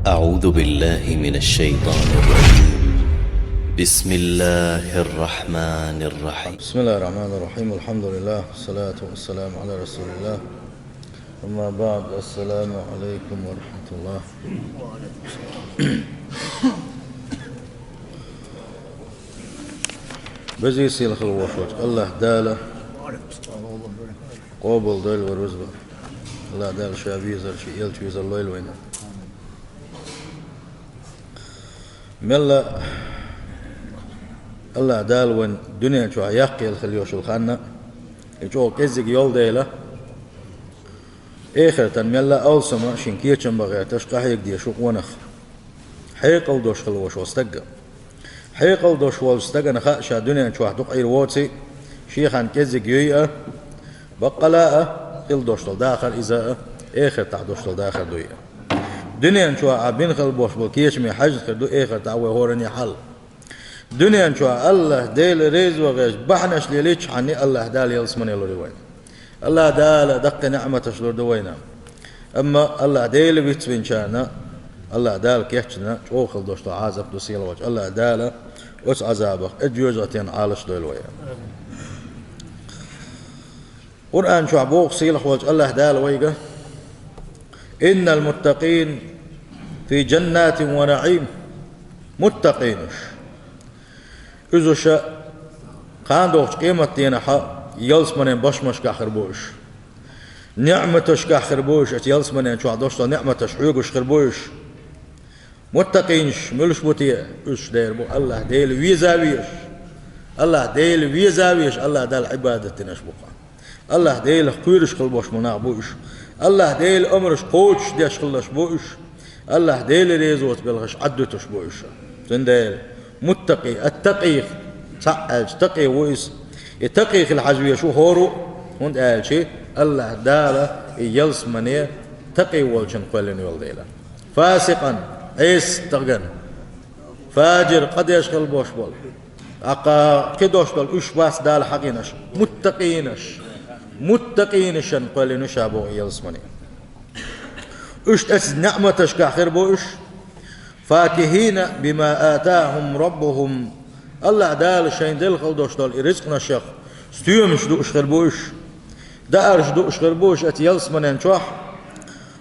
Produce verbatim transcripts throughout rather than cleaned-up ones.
أعوذ بالله من الشيطان الرجيم. بسم الله الرحمن الرحيم. بسم الله الرحمن الرحيم. الحمد لله، والصلاة والسلام على رسول الله. أما بعد، السلام عليكم ورحمة الله. Веза-сийлахь хилла волчу Аллахь Дала къобал дойла вай рузба. Аллахь Дала Ша везар, Шен элча везар лойла вайна. Мелла Аллахь Дала вайна дуьнен чохь яккхийла хилла йолуш йолу хан, и чӀогӀа кӀеззиг йолу дела, эхартан мелла а алсам шен кечам бан гӀерташ къахьега дезаш ву къонах. Хьекъал долуш хилла волуш волу стаг. Хьекъал долуш волчу стагана хаьа ша дуьнен чохь дукха Ӏийр воций, шен хан кӀеззиг юй а, баккъала а, хилла долуш долу дахар иза а, эхартахь долуш долу дахар дуй а. Дуьнен чохь а бина хилла болуш болу кечаме хьаьжна хир ду эхартахь вай хӀораннан хьал. Дуьнен чохь Аллахь Дела реза ван гӀерташ бахьанаш лелийчхьана Аллахь Дала ялсамане лур ю вайна. Аллахь Дала даккхий неӀматаш лур ду вайна. Амма Аллахь Дела вицвинчарна, Аллахь Дала кечйина чӀогӀа хилла долуш долу Ӏазап ду сийлахь волчу Аллахь Дала оцу Ӏазабах, и жоьжахатин Ӏалаш дойла вай. Къуръан чохь боху сийлахь волчу Аллахь Дала вайга: «Иннал муттакъина фи жаннатин ва наӀим». Муттакъинаш. Иза ша кхана дохучу къематдийнахь ялсаманин башмашкахь хир бу уьш. НеӀматашкахь хир бу уьш, оцу ялсаманин чохь долуш долу неӀматаш хьоьгуш хир бу уьш. Муттакъинаш муьлш бу те? Уьш дер бу Аллахь Дела веза везаш, Аллахь Дела веза везаш, Аллахь Далла Ӏибадат динарш бу-кх. Аллахь Делах кхоьруш хилла болуш болу нах бу уьш. Аллахь Делан омраш кхочушдеш хилларш бу уьш. Аллахь Делан резоца белхаш Ӏаддуьтуш бу уьш. Цундела муттакъи, ат-такъи, цхьаъ аьлча такъи ву иза. И такъи хила хьажа везаш ву хӀора а, хӀунда аьлча Аллахь Дала и ялсамане такъи волчунна кхоьллина йолу дела. Фасикъан, Ӏеса стагана, фажир, къа деш хилла болуш болу, тӀаккха кхидолуш долу уьш бац Дала хьахийнарш, муттакъинаш. Муттакъинашна кхоьллина ша боху ялсамане. Уьш тӀе цу неӀматашкахь хир бу уьш, факихина бима атахум раббухум. Аллахь Дала шайна делла хилла долуш долу и рицкъанашах стоьмаш дууш хир бу уьш, даарш дууш хир бу уьш оцу ялсаманин чохь.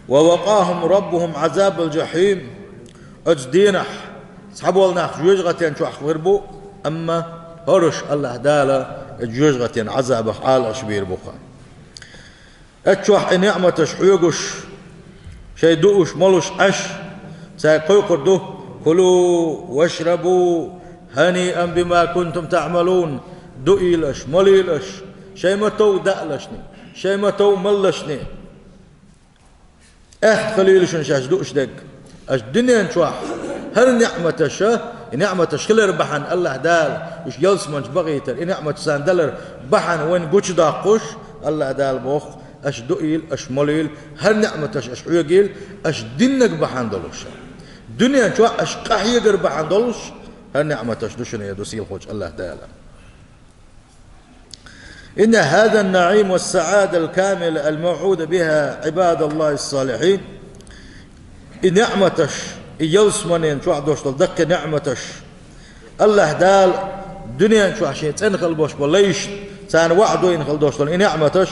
Ва вакъахум раббухум Ӏазабал жахьим. Оцу дийнахь цхьаболу нах жоьжахатин чохь хир бу, амма хӀорш Аллахь Дала оцу жоьжахатин Ӏазабах Ӏалаш бийр бу-кх. Оцу чохь и неӀматаш хьоьгуш, шайн дууш, молуш Ӏаш, цаьрга кхойкхур ду: «Кулу вашрабу хӀаниан бима кунтум таӀмалун». Дуийла аша, молийла аша, шайн ма-тов даалашна, шайн ма-тов маллашна. Аьхта хуьлийла шуна шаьш дууш дерг. Аша дуьнен чохь хӀара неӀматаша, и неӀматаш хилар бахьана Аллахь Дала уьш ялсаманчу бахийтар, и неӀматаш царна далар бахьана вайна гучудоккхуш, Аллахь Дала боху, аша дуийла, аша молийла, хӀара неӀматаш аша хьоьгийла, аша диннарг бахьана долуш. Дуьнен чохь аша къахьегар бахьана долуш, хӀара неӀматаш ду шуна, я ду сийлахьчу Аллахь Дала. إن هذا النعيم والسعادة الكاملة الموعود بها عباد الله الصالحين. И неӀматаш, и ялсаманен чохь долуш долу даккхий неӀматаш, Аллахь Дала дуьнен чохь шен цӀена хила болуш болу лайшна, царна ваӀда дина хила долуш долу и неӀматаш,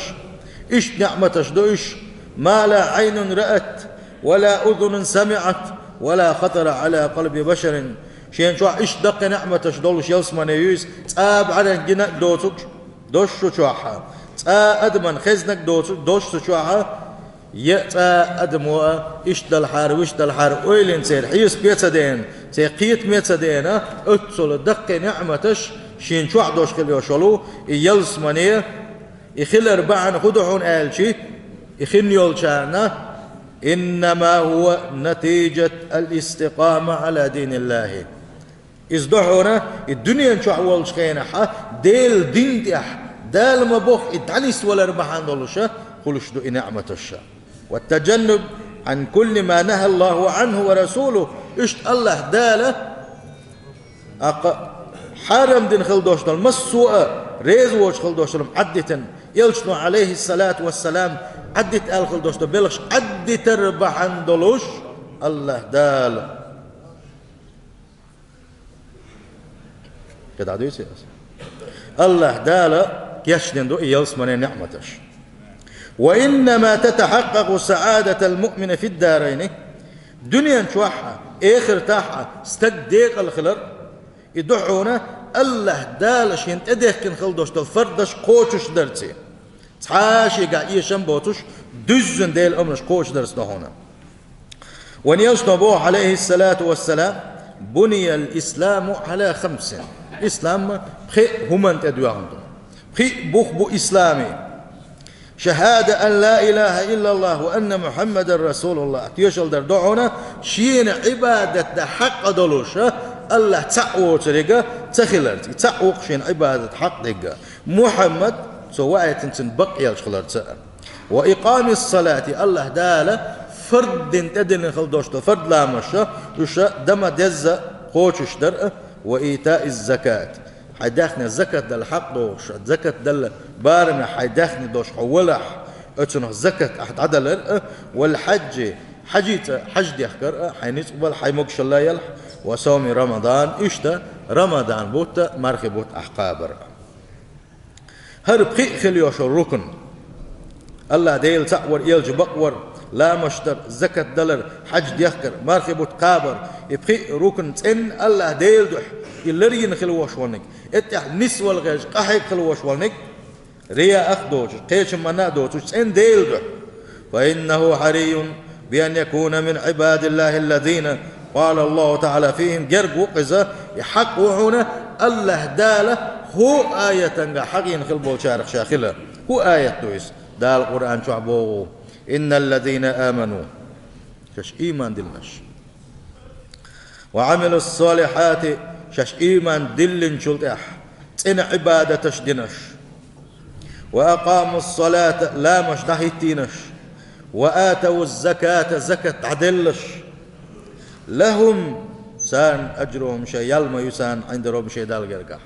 иштта неӀматаш ду уьш: ما لا عين رأت ولا أذن سمعت ولا خطر على قلب بشر. Шен чохь иштта даккхий неӀматаш долуш ялсамане ю иза, цкъа а бӀаьрган гина а доцуш, долуш шу чохь, цкъа а адаман хезнаг а доцуш, долуш шу чохь, я цкъа а адамо а иштта далахьара, вуьшта далахьара ойлина церан хьесапе а ца деана, церан кхетаме а ца деана, оццул даккхий неӀматаш шен чохь долуш хила йолуш йолу и ялсамане, и хилар бахьана хӀун ду хьуна аьлча, и хин йолчарна: إنما هو نتيجة الاستقامة على دين الله. Иза ду хьуна, и дуьнен чохь волчу хенахь, Делан дин тӀехь, Дала ма-бохху, и дӀанисвалар бахьана долуша, хуьлуш ду и неӀматаша. والتجنب عن كل ما نهى الله عنه ورسوله. Иштта Аллахь Дала аккха хьарам дина хила долуш долу массо а, реза воцуш хила долуш долу Ӏаддитан, Элчано, Ӏалайхиссалату вассалам, Ӏаддита аьлла хила долуш долу белхаш Ӏаддитар бахьана долуш, Аллаха Дала. КхидӀа дуьйцу аса? Аллаха Дала кечдина ду и ялсмане неӀматаш. وإنما تتحقق سعادة المؤمن في الدارين. Дуьнен чохь а, эхартахь а стаг декъала хилар, и ду хьуна Аллаха Дала шена тӀедехкина хила долуш долу фардаш кхочушдарций. Цхьа а шегахь эшам боцуш, дуьззина Делан омраш кхочушдарца ду хьуна. Вайн элчано боху, عليه الصلاة والسلام: بني الإسلام على خمس. Ислам пхи хӀуманна тӀе доьгӀна ду. Пхи бух бу исламе. شهادة أن لا إله إلا الله وأن محمدا رسول الله. Тоьшалла дар ду хьуна, шена Ӏибадат дан хьакъ долуш Аллах цхьаъ воцург ца хиларца, и цхьаъ ву-кх шена Ӏибадат хьакъ дерг. Мухьаммад, цо ваийтина, цуьнан бакъ элча хиларца а. وإقام الصلاة, Аллаха Дала фард дина тӀедиллина хила долуш долу фард ламазаш, уьш дан ма-дезза кхочушдар а. وإيتاء الزكاة. Хьайн даьхни закат дала хьакъ дохуш, закат дала барамехь хьайн даьхни долуш хьо валахь, оцунах закат ахь дӀадалар а. والحج, хьаьжцӀа хьаьж дехкар а, хьайн ницкъ бала, хьайн могушалла ялахь. وصوم رمضان, иштта Рамадан бутт а, мархи бутт а ахь кхабар а. ХӀара пхи а хила йолуш рукн. Аллах Дела цхьаъ вар, элча бакъ вар, ламазаш дар, закат далар, хьаьж дехкар, мархи бутт кхабар, и пхи а рукн цӀена Аллах Дела дуьхьа и ларйина хила волуш волниг, эттехь нисвала гӀерташ къахьега хила волуш волниг, рияъах доцуш, кхечаманна а доцуш, цӀена Дела дуьхьа. فإنه حري بأن يكون من عباد الله الذين قال الله تعالى فيهم, герга ву-кх иза, и хьакъ ву хьуна Аллах Дала хӀу аятанга хьахийна хила болчарах ша хила. ХӀу аят ду иза? Дала Къуръан чохь боху: إن الذين آمنوا, шаьш ийман диллинарш. وعملوا الصالحات, шаьш ийман диллинчул тӀаьхьа цӀена Ӏибадаташ динарш. وأقاموا الصلاة, ламазаш дӀахӀиттийнарш. وآتوا الزكاة, закат дӀаделларш. لهم, царна, أجرهم, шайн ял ма ю царна, عند ربهم, шайн Далла гергахь.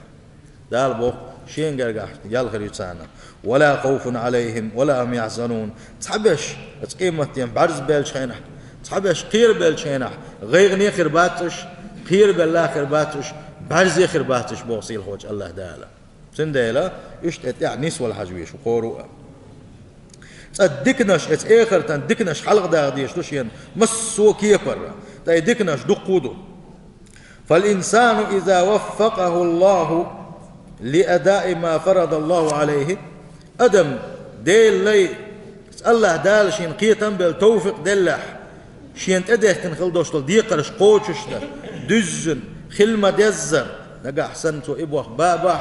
Дала боху, шен гергахь ял хир ю царна. ولا خوف عليهم ولا هم يحزنون. Цхьаберш оцу къематдийнахь бӀаьрзе беллачу хенахь, цхьаберш кхерабеллачу хенахь, гӀайгӀане хир бац уьш, кхерабелла хир бац уьш, бӀаьрзе хир бац уьш, боху сийлахьчу Аллах Дала. Цундела уьш тӀе тӀаьхьа нисвала хьажа везаш ву кхоро а. Цкъа диканаш, эца эхартан диканаш хьалха даха дезаш ду шена массо а кепара, ткъа и диканаш дуккха а ду. فالإنسان إذا وفقه الله لأداء ما فرض الله عليه, адам Делан лай, Аллах Дала шена кхетам а белла, товфикъ деллехь, шена тӀедехкина хила долуш долу декхарш кхочушдан, дуьззина, хила ма-деззара, нагахь санна цо и боху бабахь,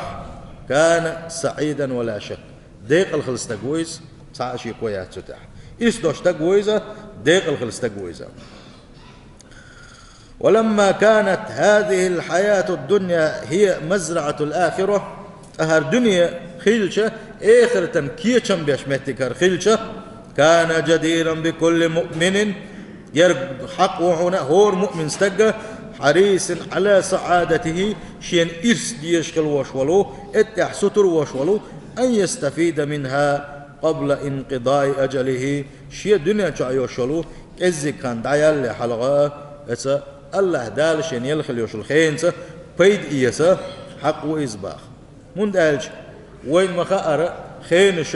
كان سعيدا ولا شك. Декъала хила стаг ву иза, цхьа а шеко яц цу тӀехь. Иштта долуш стаг ву иза, декъала хила стаг ву иза. ولما كانت هذه الحياة الدنيا هي مزرعة الآخرة, ткъа хӀара дуьне хилча, эхартан кечам беш меттиг хӀара хилча, كان جديرا بكل مؤمن, герга хьакъ ву хьуна хӀора муъмин стага, حريص على سعادته, шена ирс дезаш хила волуш волу, эттехь сутур волуш волу, أن يستفيد منها قبل انقضاء أجله, шен дуьнен чохь йолуш йолу кӀеззиг хан дӀаялале хьалха, эца Аллах Дала шена елла хила йолуш йолу хенаца пайда эца хьакъ ву иза баха. ХӀунда аьлча вайна ма-хаъара, хенаш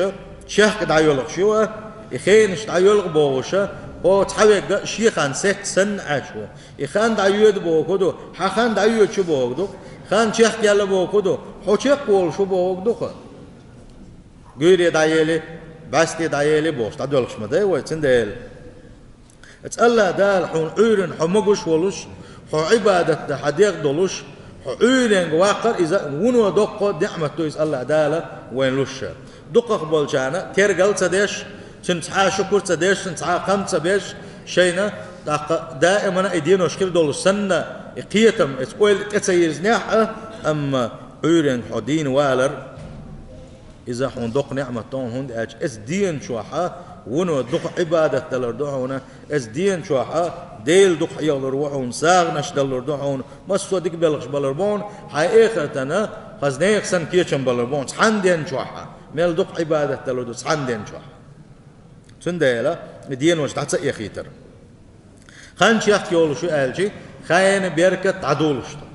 чехка дӀайоьлхуш ю а, и хенаш дӀайоьлху бохуш, хьо цхьаверг а шен хан сецна санна Ӏаш ву. И хан дӀайоьду бохург ду, хьан хан дӀайоьдуш ю бохург ду, хан чехка яьлла бохург ду, хьо чекхволуш ву бохург ду-кх. Гуьйре дӀаели, бӀаьсте дӀаели бохуш, дӀадоьлхуш ма дай вай, цундела. Эца Аллах Дала хьуна Ӏуьйранна хьо могуш а волуш, хьо Ӏибадат дан хьан дегӀ долуш, хьо Ӏуьйренга ваккхар иза вуно доккха неӀмат ду иза Аллах Дала вайна луш. Дукхах болчарна тергал а ца деш, цуьнан цхьа а шукур ца деш, цуьнан цхьа а кхам ца беш, шайна, тӀаккха даимана и денош хир долуш санна, и кхетам, эца ойла тӀе ца йирзинехь а, амма Ӏуьйренга хьо дийна валар, иза хьуна доккха неӀмат ду, хӀунда аьлча эца дена чохь а вуно дукха Ӏибадат далур ду хьуна, эца дена чохь а Дела дукха хьехалур ву хьуна, сагӀанаш далур ду хьуна, массо а дика белхаш балур бу хьуна, хьайн эхартана хаза нехан санна кечам балур бу хьуна, цхьана дена чохь а, мел дукха Ӏибадат далур ду цхьана дена чохь а. Цундела и денош дӀа ца эхийтар. Хан чехка йолуш ю аьлча, хенан беркат дӀадолуш ду.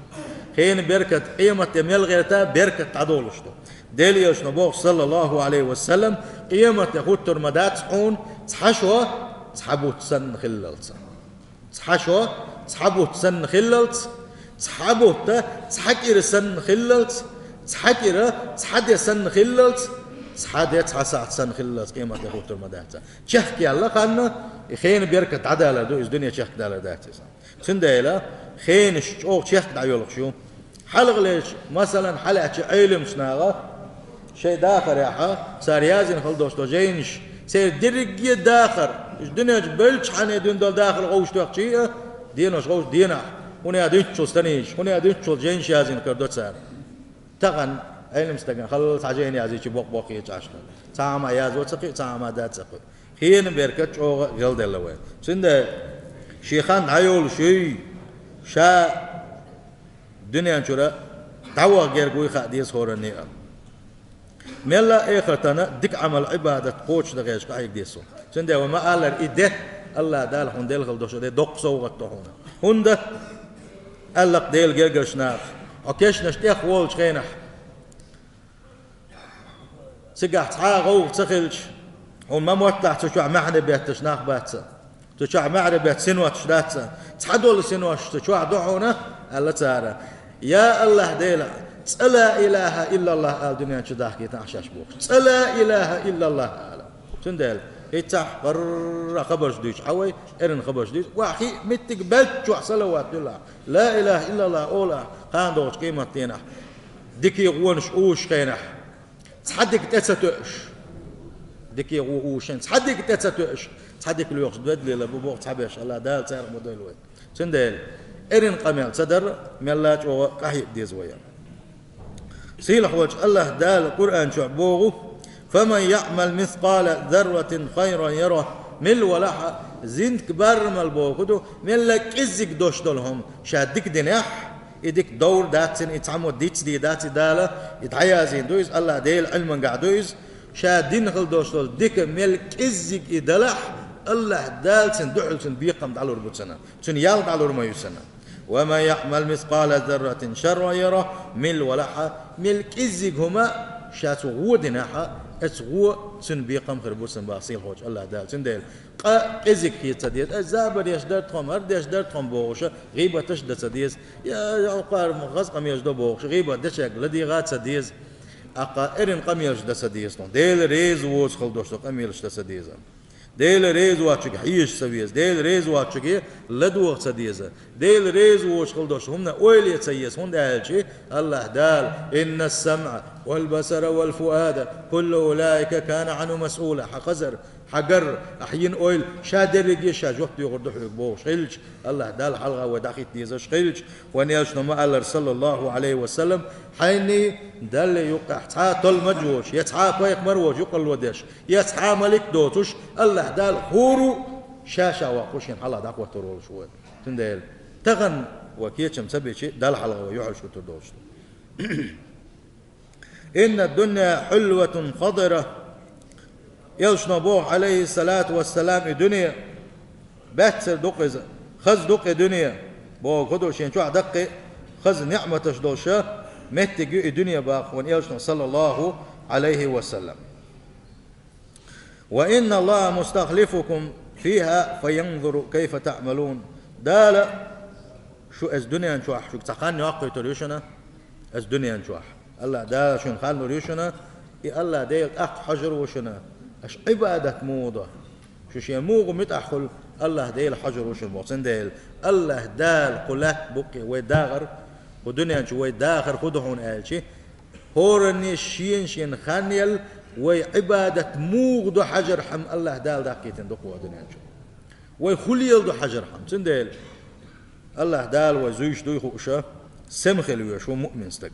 Хенан беркат, къематде мел гӀерта беркат дӀадолуш ду. Делан Элчано боху, саллаллаху Ӏалайхи ва саллам, къематде хӀуттур ма дац хьуна цхьа шо цхьа бутт санна хиллалца. Цхьа шо цхьа бутт санна хиллалца, цхьа бутт цхьа кӀира санна хиллалца, цхьа кӀира цхьа де санна хиллалца, цхьа де цхьа сахьт санна хиллалца къематде хӀуттур ма дац. Чехка яьлла хан, и хенан беркат дӀадалар ду, иза дуьне чехка далар дац иза. Цундела хенаш чӀогӀа чехка дӀайолуш ю. Хьалхалерча, масалан, хьалаьцча Ӏеламчу наха шайн дахарехь, цара язйина хила долуш долу жайнаш, церан дерриге а дахар, уьш дуьнен чу бевлчхьана дуьйна долу дахар гӀовттоьхча а, денош гӀовтта денахь, хӀунда аьлча дуьнчул станийча, хӀунда аьлча дуьнчул жайнаш язйина карадо цара. Тахана Ӏеламстагана хала цхьа жайна язйича боккха-боккха хеташ Ӏаш ду. Цхьа хӀума язйо ца кхиъ, цхьа хӀума дац ца кхиъ. Хенан беркат чӀогӀа гӀелделла вайн. Цундела шен хан дӀайолуш юй, ша дуьнен чуьра дӀаваха герга вуй хаа деза хӀоранна а. Мелла а эхартана дика Ӏамал, Ӏибадат кхочушдан гӀерташ къахьега деза хьуна. Цундела вай ма-аллара, и де, АллахӀ Дала хьуна делла хила долуш де доккха совгӀат ду хьуна. ХӀунда аьлла-кх Делан гергарчу наха: хьо кешнаш тӀех волчу хенахь, цигахь цхьа а гӀовгӀа ца хилча, хьуна ма-моттахь цу чохь маьхьарий бетташ нах бац. Цу чохь маьхьарий бетташ синош дац. Цхьадолу синош цу чохь ду хьуна, аьлла цара. Я АллахӀ Дела, цкъа ла илахӀа иллаллахӀ ала дуьнен чу дахкийтина ахь шаьш бохуш. Цкъа ла илахӀа иллаллахӀ ала. Цундела, хӀинццехь гӀарра хабарш дуьйцу хьан вай, эрна хабарш дуьйцу. Вахь хи меттиг беллачохь салават дуьллахь. Ла илахӀа иллаллахӀ олахь, кхана догӀучу къематдийнахь. Дикий гӀонаш уьш хенахь. Цхьа дика тӀе ца тоьуш. Дикий гӀо уьш шен. Цхьа дика тӀе ца тоьуш. Цхьа дика лоьхуш доьдалийла бу боху цхьаберш, АллахӀ Дала царах ма дойла вай. Цундела, эрна къамел ца дар, мелла а чӀогӀа къахьега деза вай. Сийлахьволчу АллахӀ Дала Къуръан чохь боху: «Фаман яъмал мискъала зарратин хайран ярахӀ». Милла валахь а, зинтка барамал боху ду, мелла кӀеззиг дош долу хӀума ша дика динехь, и дика довр дац цуьнан, и цхьаммо дицдийр дац и Дала, и дӀаязйина ду иза, АллахӀ Делан Ӏилмангахь ду иза. Ша дина хила долуш долу дика мел кӀеззиг и далахь, АллахӀ Дала цуьнан дуьхьал цуьнан бекхам дӀалур бу цуьнан, цуьнан ял дӀалур ма ю цуьнан. «Ва ман яъмал мискъала зарратин шарран ярахӀ», милла валахь а, мел кӀеззиг хӀума ша цо гӀо динехь а, оцу гӀо цуьнан бекхам хир бу цуьнан боху сийлахьволчу АллахӀ Дала. Цундела къа кӀезиг хила ца деза. Ай, забар еш дара тхо-м, хӀара деш дара тхо-м бохуш, гӀийбаташ дан ца деза. Я, я, кхара-м хаза къамелаш до бохуш, гӀийбат дечаьрга ладегӀа ца деза. Аккха эрна къамелаш дан ца деза тхуна. Дела реза воцу хила долуш долу къамелаш дан ца деза. Дела реза воцчуьнга хьежа ца веза. Дела реза воцчуьнга ладогӀа ца деза. Дела реза воцуш хила долуш хӀуманна ойла е ца еза, хӀунда аьлча АллахӀ Дала: «Инна ас-самъа вал басара вал фуада куллу улаика кана Ӏанху масъула». Хьан хазар, хьан гар, ахь йина ойла, ша дерриге а ша жоп доьхур ду хьоьга бохуш хилча, АллахӀ Далла хьалха вай дӀахӀитта дезаш хилча, вайн элчано ма-аллара, саллаллаху Ӏалайхи ва саллам, хьайна Далла юккъехь цхьа а толмаж воцуш, я цхьа а пайхамар воцуш юкъалла деш, я цхьа а малик доцуш, АллахӀ Дала хӀора а ша-ша воккхуш шена хьалха дӀахӀоттор волуш ву. Цундела тахана вай кечам ца бича, Далла хьалха вай юьхьӀаьржа хӀуттур долуш ду. «Инна ад-дунья хьулватун хадира». Элчано боху, Ӏалайхиссалату вассалам, и дуьне баьццара ду-кх иза, хаза ду-кх и дуьне, боху хӀун ду шен чохь даккхий хаза неӀматаш долуш меттиг ю и дуьне боху вайн элчано, саллаллаху Ӏалайхи ва саллам. «Ва инна Аллаха мустахлифукум фиха фаянзуру кайфа таъмалун». Дала шу оцу дуьнен чохь, шуьга цхьа хан йоккхуьйтур ю шуна оцу дуьнен чохь. АллахӀ Дала шуна хан лур ю шуна, и АллахӀ Дела тӀаккха хьожур ву шуна, аша Ӏибадат муха до, шу шен муха муьтӀахь хуьлу, АллахӀ Дела хьожур ву шуна боху. Цундела АллахӀ Дала кху лаьтта буккъе вай дахар, кху дуьнен чу вай дахар хӀун ду хьуна аьлча, хӀоранне шена-шена хан елла, вай Ӏибадат муха до хьажархьама АллахӀ Дала даккхийтина ду кху дуьнен чу. Вай хӀун леладо хьажархьама. Цундела АллахӀ Дала вай зуьйш дуй хууша, сема хила везаш ву муъмин стаг.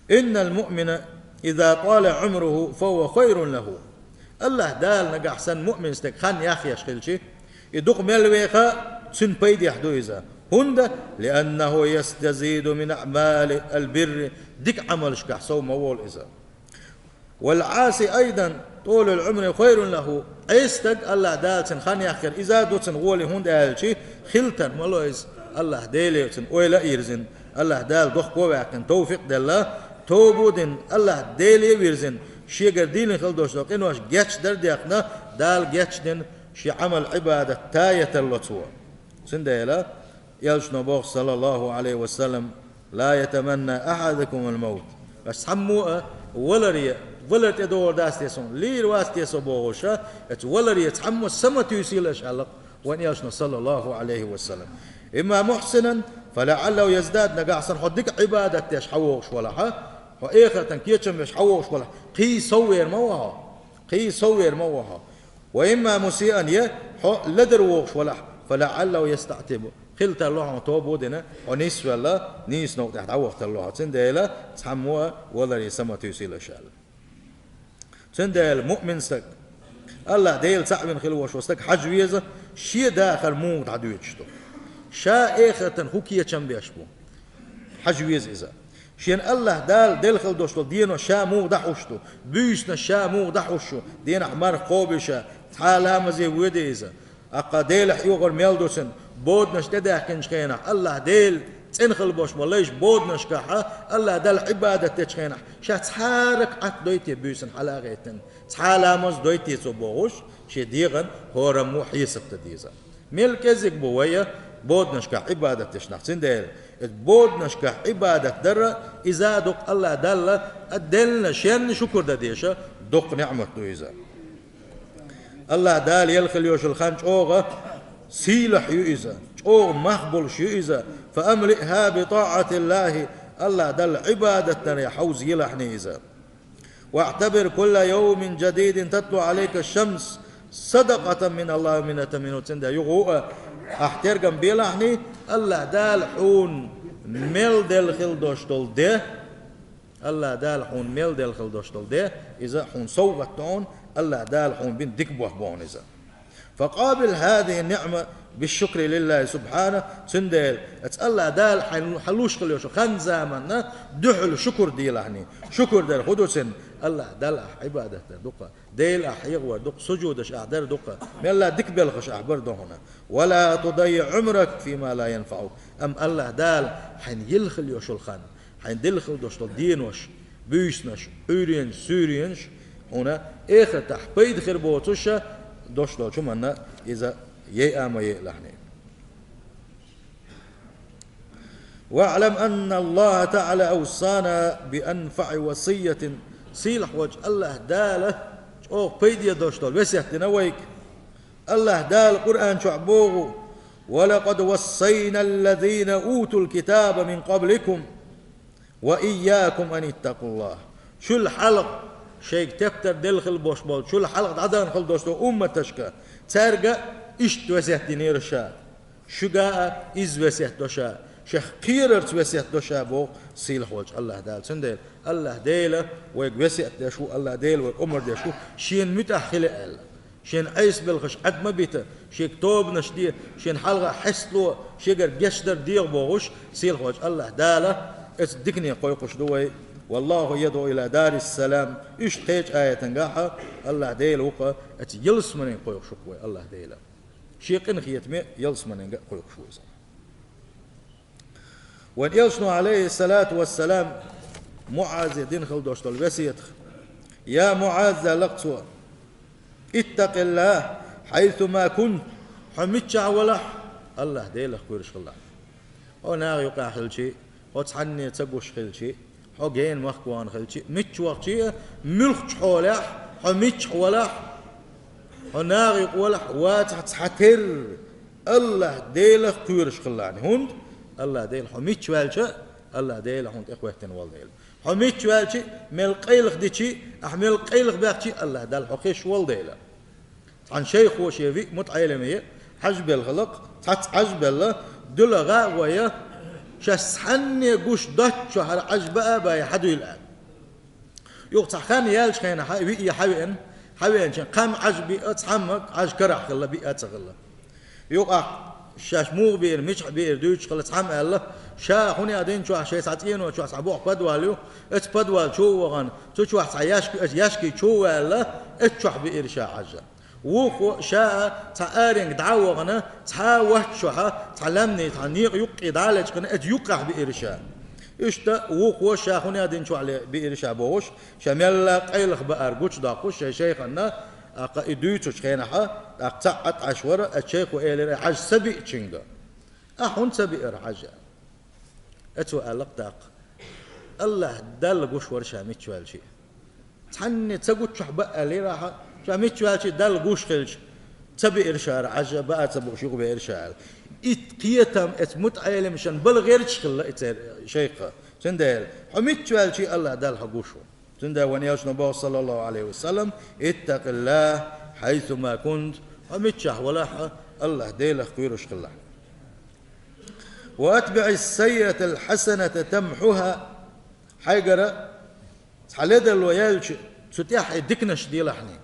«Иннал муъмина иза тала Ӏумруху фа хува хайрун лаху». АллахӀ Дала нагахь санна муъмин стаг хан яхъеш хилча, и дукха мел веха, цуьнан пайдехь ду иза. ХӀунда? «Лианнаху ястазиду мин аъмали ал-бирри», дика Ӏамалшкахь сов ма волу иза. «Вал Ӏаси айдан طول العمر خير له. Ӏеса стаг, АллахӀ Дала цунна хан яьккхар, иза ду цунна гӀоли, хӀунда аьлча хила тар ма ло иза. АллахӀ Деле цунна ойла а йирзина, АллахӀ Дала дохко а ваьккхина, товфикъ а делла, тоба а дина, АллахӀ Деле а вирзина, шегара дийна хила долаш дола къинош гечдар а дехна, Дала гечдина, шен Ӏамал-Ӏибадат тайна тарло цо. Цундела Элчано боху, саллаллаху Ӏалайхи ва саллам: «لا يتمنى أحدكم الموت». Аш цхьаммо а валаре, валар тӀедогӀур дац те суна, лийр вац те со бохуша, эцу валаре цхьаммо а са ма туьйсийла аша аьлла вайн Элчано, саллаллаху Ӏалайхи ва саллам. «إما محسنا فلعله يزداد», нагахь санна хьо дика Ӏибадат деш хьавогӀуш валахьа, хьо эхартан кечам беш хьавогӀуш валахь, кхий сов вер ма вахьа, кхий сов вер ма вахьа. «وإما مسيئا», я хьо ледара вогӀуш валахь, «فلعله يستعتب». Хила тарло хьуна тоба а дина, хьо нисвелла, нийса новкъа тӀехь дӀаваха тарло хьо. Цундела цхьаммо а валаре са ма туьйсийла аша аьлла. Цундела муъмин стаг, АллахӀ Дела цхьаъ вина хила волуш волу стаг хьажа веза, шен дахар муха дӀадоьдуш ду. Ша эхартан хӀун кечам беш бу. Хьажа веза иза. Шена АллахӀ Дала делла хила долуш долу денош ша муха дӀахьуш ду, буьйсанаш ша муха дӀахьуш ду, денахь марха кхобуш а, цхьа а ламазе воьду иза. Аккха Делах оьгӀар мел ду цуьнан, боданаш тӀедаьккхинчу хенахь, АллахӀ Дела цӀена хила болуш болу лайш боданашкахьа, АллахӀ Далла Ӏибадат дечу хенахь, ша цхьа а ракаӀат дой те буьйсанна хьала а гӀеттина, цхьа а ламаз дой те цо бохуш, шен дегӀан хӀораммо хьесап дан деза. Мел кӀезиг бу вай боданашкахь Ӏибадат деш нах, цундела иза боданашкахь Ӏибадат дара, иза а дукха АллахӀ Далла а делла шен шукур дан деза, дукха ниӀмат ду иза. АллахӀ Дала елла хила йолуш йолу хан чӀогӀа сийлахь ю иза, чӀогӀа мах болуш ю иза. «فأملئها بطاعة الله», АллахӀ Далла Ӏибадат даре хьовзаелахьний иза. «واعتبر كل يوم جديد تطلع عليك الشمس صدقة من الله ومنة منه», цундела юха а ахь тергам белахьний, АллахӀ Дала хьуна мел делла хила долуш долу де, АллахӀ Дала хьуна мел делла хила долуш долу де, иза хьуна совгӀат ду хьуна, АллахӀ Дала хьуна бина дика бохь бу хьуна иза. «فقابل هذه النعمة بالشكر لله سبحانه», цундела, аса АллахӀ Дала хьайн, хьан луш хила йолуш хан-заманна дуьхьал шукур делахьний. Шукур дар хӀун ду цуьнан? АллахӀ Далла ахь Ӏибадат дар ду-кха, Дела ахь хьехавар ду-кха, сужудаш ахь дар ду-кха, мелла дика белхаш ахь бар ду хьуна. «ولا تضيع عمرك فيما لا ينفعك». Амма АллахӀ Дала хьайн елла хила йолуш йолу хан, хьайн делла хила долуш долу денош, буьйсанаш, Ӏуьйренаш, суьйренаш, хьуна эхартахь пайда хир боцуша долуш долчу хӀуманна иза яйа а ма яйалахьний. «واعلم أن الله تعالى أوصانا بأنفع وصية». Сийлахь волчу АллахӀ Дала чӀогӀа пайде долуш долу весет дина вайга. АллахӀ Дала Къуръан чохь боху: «ولقد وصينا الذين أوتوا الكتاب من قبلكم وإياكم أن اتقوا الله». Чул хьалха шайга тептар делла хила болуш болу, чул хьалха дӀадахана хила долуш долу умматашка, цаьрга иштта весет динера ша. Шуьга а иза весет до ша, шех кхерарца весет до ша, боху сийлахь волчу АллахӀ Дала. Цундела АллахӀ Дела вайга весет деш ву, АллахӀ Дела вайга омра деш ву, шена муьтӀахь хила аьлла. Шен Ӏеса белхаш Ӏад ма бита, шега тобанаш де, шен хьалха хьестало, шегара гечдар дегӀа бохуш, сийлахь волчу АллахӀ Дала эцу дикане кхойкхуш ду вай. «والله يدعو إلى دار السلام». Иштта кхечу аятангахьа АллахӀ Дела ву-кха эцу ялсамане кхойкхуш ву-кха вай АллахӀ Дела. Шен къинхетаме ялсаманенга а кхойкхуш ву иза. Вайн Элчано, Ӏалайхиссалату вассалам, МуӀазе дина хила долуш долу весетах: «يا معاذ», аьлла-кх цо, «اتق الله حيثما كنت», хьо миччахь валахь, АллахӀ Делах кхоьруш хилалахь. Хьо наха юкъахь хилчи, хьо цхьанне ца гуш хилчи, хьо гена махка вахана хилчи, мичча вахчи а, муьлххачу хьолехь, хьо миччахь валахь, хьо наха юкъа валахь, вацахь цхьатерра, АллахӀ Делах кхоьруш хилалахь. ХӀунда? АллахӀ Дела хьо мичча ваьлча а, АллахӀ Дела хьуна тӀехӀоьттина волу Дела. Хьо мичча ваьлчи, мел къайлаха дичи, ахь мел къайлаха баьхчи, АллахӀ Далла хьо хезаш волу Дела. Цхьана шайхо шен виъ мутаӀелламе Ӏаж белхалакх, цхьацца Ӏаж белла, дуьла гӀа а гӀой, шаьш цхьанне гуш доццу чохь хӀара Ӏаж баа а баьй, хьадуьйла аьлла. Юха цхьа хан яьллачу хенахь виъ хьавеана, хьавеанчийн кхам Ӏаж биъ а, цхьамма Ӏаж карахь хилла, биъ а ца хилла. Юха ахь Шаьш муха биира, мичахь биира дуьйцуш хилла цхьамма аьлла, ша хӀун яа дин чохь шайн цхьа цӀено чохь цхьа боккха подвал ю, оцу подвал чу а вахана, цу чохь цхьа яьшка, оцу яьшки чу а ваьлла, оцу чохь биира ша хьажа. Вукхо ша а цхьа аренга дӀа а вахана, цхьа а вац чохь, цхьа лаьмнийн, цхьа некъа юккъе дӀа а лечкъина, оцу юккъехь биира ша. Иштта вукхо ша хӀун яа дин чохь ле биира ша бохуш, ша мелла къайлаха баар гучудоккхуш шайн шайханна, тӀаккха и дуьйцучу хенахь, тӀаккха цхьаъ Ӏаш вара, оцу шайхо элира: «Хьажа, ца биъчуьнга». «Ахь хӀунда ца биара, хьажа?» Оцо аьлла-кх тӀаккха: «АллахӀ Далла гуш вара ша мичча ваьлча а. Цхьанне ца гуччохь баа аьллера ахьа, ша мичча ваьлча а Далла гуш хилча, ца биара ша, хьажа, баа ца бууш юхабеара ша», аьлла. И кхетам оцу мутаӀелимашна бала гӀерташ хилла и церан шайх. Цундела хьо мичча ваьлча а АллахӀ Далла хьо гуш ву. Цундела вайн элчано боху, саллаллаху Ӏалайхи ва саллам: «اتق الله حيثما كنت», хьо миччахь валахь а, АллахӀ Делах кхоьруш хилалахь. «وأتبع السيئة الحسنة تمحها». Хьайгара цхьа ледарло яьлча, цу тӀехь и диканаш делахьний.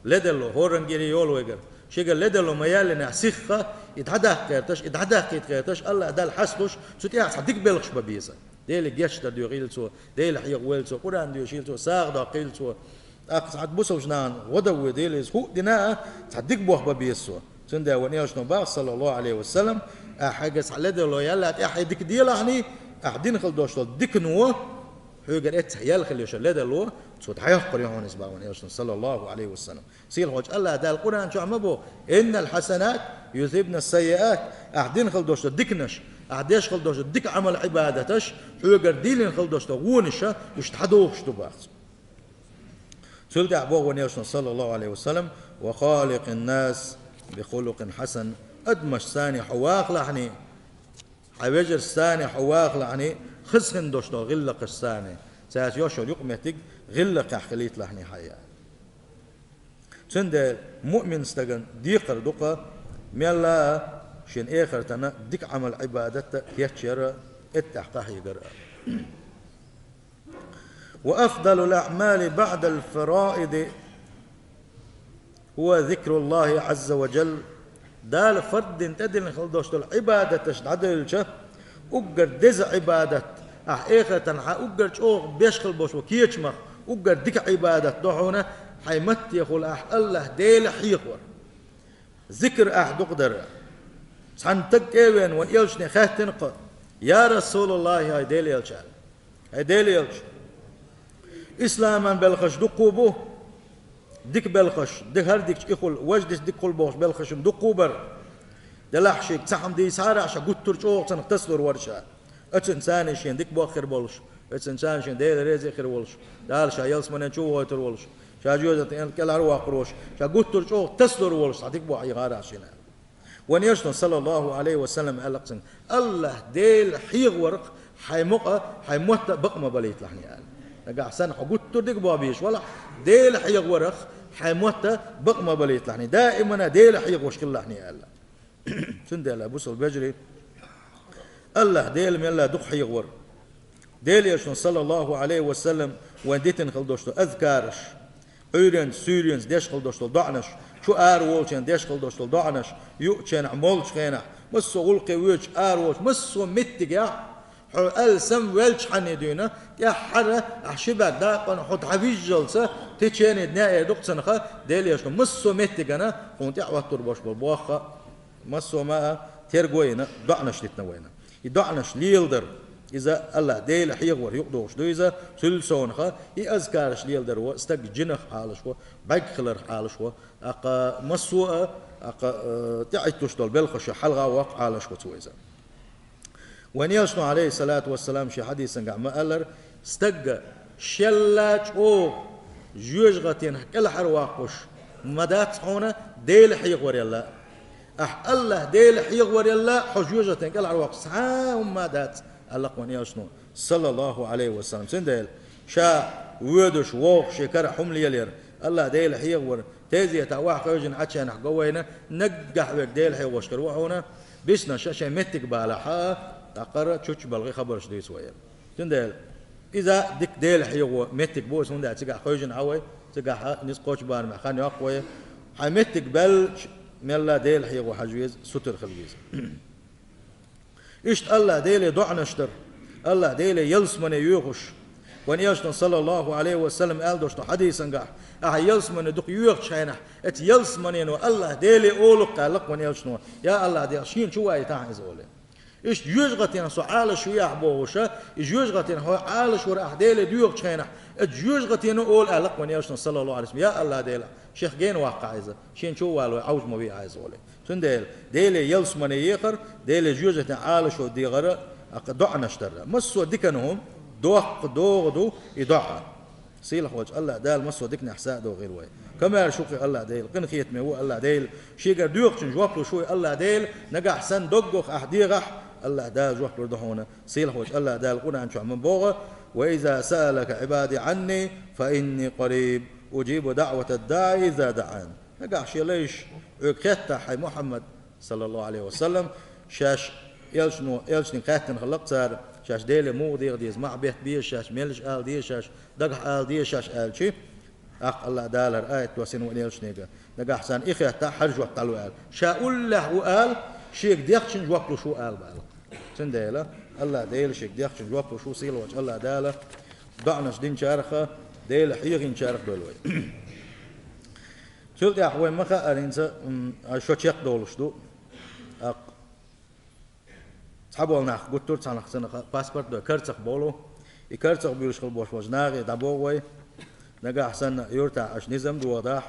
Ледарло, хӀоранна гири йолу вайгара. Шегара ледарло ма яьллинехь, сихха и дӀадаккха гӀерташ, и дӀадаккхийта гӀерташ, АллахӀ Далла хьастуш, цу тӀехь цхьа дика белхаш бан беза. Деле гечдар доьхийла цо, Дела хьехавойла цо, Къуръан доьшийла цо, сагӀа доккхийла цо. ТӀаккха цхьа бусалба нахана гӀо дан вуй, Дела иза хӀуъа дина а, цхьа дика боху бан беза цо. Цундела вайн элчано боху, саллаллаху Ӏалайхи ва саллам: «Ахьа хьайгара цхьа ледарло яьлла, тӀехь и дика делахьний, ахь дина хила долуш долу дикано, хьоьгара эццахь яьлла хила йолуш йолу ледарло, цо дӀайоккхур ю хьуна иза», боху вайн элчано, саллаллаху Ӏалайхи ва саллам. Сийлахьчу АллахӀ Дала Къуръан чохь ма боху: «إن الحسنات يذهبن السيئات», ахь дина хила долуш долу диканаш, ахь деш хила долуш долу дика Ӏамал-Ӏибадаташ хьоьгара дийлина хила долуш долу вонаш а уьш дӀадохуш ду боху. Цул тӀаьхьа боху вайн элчано, саллаллаху Ӏалайхи ва саллам: «وخالق الناس بخلق حسن». Адамашца хьо вахалахьний, хьайн вежаршца хьо вахалахьний, хаза хин долуш долу гӀиллакхашца, цаьрца йолуш йолу юкъаметтиг гӀиллакхехь хилийталахьний хьан. Цундела муъмин стагана декхар ду-кх, мелла а шен эхартана дика Ӏамал-Ӏибадат а кечъяр а, эттех къахьегар а. «وأفضل الأعمال بعد الفرائض هو ذكر الله عز وجل». Дала фард дина тӀедиллина хила долуш долу Ӏибадаташ дӀадевлча, уггар деза Ӏибадат, ахь эхартана хьан уггар чӀогӀа беш хила болуш бу кечамах, уггар дика Ӏибадат ду хьуна хьайн маттехула ахь АллахӀ Дела хьехавар. Зикр ахь дукха дар. Цхьана стаг кӀевена вайн элчане хаьттина-кх: «Я Расулаллахь, хьай Дела элча», аьлла. «Хьай Дела элча, исламан белхаш дуккха бу, дика белхаш, ди хӀара дикачу и хула, важа дис дика хула бохуш белхаш-м дуккха бара. Делахь шега цхьа хӀума дийцахьара, ша гуттар чӀогӀа цунах тасалур вара ша. Оцунца шен дика боху хир болуш, оцунца шен Дела реза хир волуш, Дала ша ялсамане чу вохуьйтур волуш, ша жоьжахатин кӀелхьарвоккхур волуш, ша гуттар чӀогӀа тасалур волуш, цхьа дика боху хьехара шена». Вайн элчано, саллаллаху Ӏалайхи ва саллам, аьлла-кх цуьнга: «АллахӀ Дела хьехавар-кх хьайн мукъа, хьайн мотта бакъ ма балийталахьний», аьлла. Нагахь санна хьо гуттар дика боху безаш валахь, Дела хьехавар-кх хьайн мотта бакъ ма балийталахьний, даимана Дела хьехаваш хилалахьний, аьлла. Цундела, бусалба вежарий, АллахӀ Дела мелла дукха хьехавар. Делан элчано, саллаллаху Ӏалайхи ва саллам, вайн дитина хила долуш долу азкараш, Ӏуьйренца, суьйренца деш хила долуш долу доӀанаш, чу ара волчеран деш хила долуш долу доӀанаш, юучеран, молчу хенахь, массо а гӀуллакхе воьдуш ара волчу, массо а меттигехь, хьо алсам велчхьанний дуьйна, тӀаьххьара ахь ши бӀаьрг дакъана хьо дӀавижжалца, течение дня эр ду-кх цунах, Делан элчано массо а меттигана хьуна тӀехӀоттур болуш болу бохха, массо а ма а терго а йина, доӀанаш дитина вайна. И доӀанаш леладар, иза АллахӀ Дела хьехавар юкъадогӀуш ду иза, цуьнан совнаха и азкараш леладар ву, стаг жинах хьалаш ву, бӀаьрг хилар хьалаш ву, тӀаккха массо а, тӀаккха, э, тӀехӀитталуш долу белхаш хьалха воккху хьалаш ву цо иза. Вайн элчано, Ӏалайхи ссалату вассалам, шен хьадисангахь ма-аллара, стагга шелла чӀогӀа жоьжахатин кӀелхьарвоккхуш ма дац хьуна Дела хьехаварелла. Ахь АллахӀ Дела хьехаварелла, хьо жоьжахатин кӀелхьарвоккхуш цхьа а хӀума ма дац, аьлла-кх вайн элчано, саллаллаху Ӏалайхи ва саллам. Цундела ша воьдуш, вогӀуш шен карахь хӀума лелаяр, АллахӀ Дела хьехавар, тезетахь охьахевшина Ӏаченахь го вайна, наггахь верг Дела хьехош хир ву хьуна, бисина ша шайн меттиг балахь а, тӀаккха чучча балхе хабарш дуьйцу вай. Цундела иза дика Дела хьехо меттиг бу иза, хӀунда аьлча цигахь хевшина Ӏа вай, цигахь а ницкъ кхочу барамехь хан йоккху вай. Хьайн меттиг баьлча, мелла Дела хьехо хьажа веза, сутара хила веза. Иштта АллахӀ Деле доӀанаш дар, АллахӀ Деле ялсамане йоьхуш. Вайн Элчано, саллаллахӀу Ӏалайхи ва саллам, аьлла долчу хьадисангахь: «Ахьа ялсамане дукха йоьхучу хенахь, оцу ялсаманено АллахӀ Деле олу-кх», аьлла-кх вайн Элчано: «Я АллахӀ Дела, шена чу вайтахьа иза», олий. Иштта жоьжахатин со Ӏалаш вехьа бохуша, и жоьжахатин хьо Ӏалаш вара ахь Деле доьхучу хенахь, оцу жоьжахатино олу аьлла-кх вайн Элчано, саллаллахӀу Ӏалайхи ва саллам: «Я АллахӀ Дела, шех гена ваккхахьа иза, шена чу а валавой, Ӏовжа ма вехьа иза», олий. Цундела Деле ялсамане ехар, Деле жоьжахатин Ӏалашо дехар, а, доӀанаш дар. Массо а диканна хӀума доккха догӀа ду и доӀа. Сийлахь волчу АллахӀ Дала массо а диканехь са а дохийла вай. Комаьрша ву-кх и АллахӀ Дела, къинхетаме ву АллахӀ Дела, шегара доьхучунна жоп луш ву и АллахӀ Дела, нагахь санна доггах ахь дехахь, АллахӀ Дала жоп лур ду хьуна. Сийлахь волчу АллахӀ Дала Къуръан чохь ма боху: «Ва иза саалака Ӏибади Ӏанни, фа инни къариб, уджибу даӀватад даӀи иза даӀан». Нагахь шен лайш хьоьга хеттахь, хьай Мухьаммад, саллаллахӀу Ӏалайхи ва саллам, шаьш элчано, элчаниг хаьттина хиллакх цара, шаьш Деле муха деха деза, маьӀна бетта беза шаьш, меллаша ала деза шаьш, дагахь ала деза шаьш аьлча, тӀаккха АллахӀ Дала хӀара аят доссийна вайн элчанега: «Нагахь санна и хеттахь, хӀара жоп дӀало», аьлла. Ша уллехь ву ала, шега дехчунна жоп луш ву ала бала. Цундела АллахӀ Дела шега дехчунна жоп луш ву, сийлахь волчу АллахӀ Дала доӀанаш динчарах, Дела хьехийначарах дойла вай. Цул тӀаьхьа вай ма хаара хӀинца, м, а, шо чекхдолуш ду. ТӀаккха цхьаболу нах гуттар а цхьанах цунах паспорт дой, карцах болу. И карцах буьйлуш хила болуш болчу нахе дӀабоху вай. Нагахь санна юьртахь аша низам дохадахь,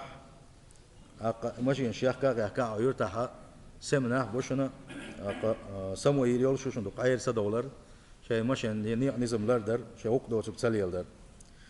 тӀаккха машинаш яхка а гӀехка а, юьртахь сема нах бу шуна, тӀаккха, а, самавийр йолуш ю шуна, дукха Ӏер са довлар, шайн машен некъан низам лардар, шайн гӀуллакх доцург ца леладар.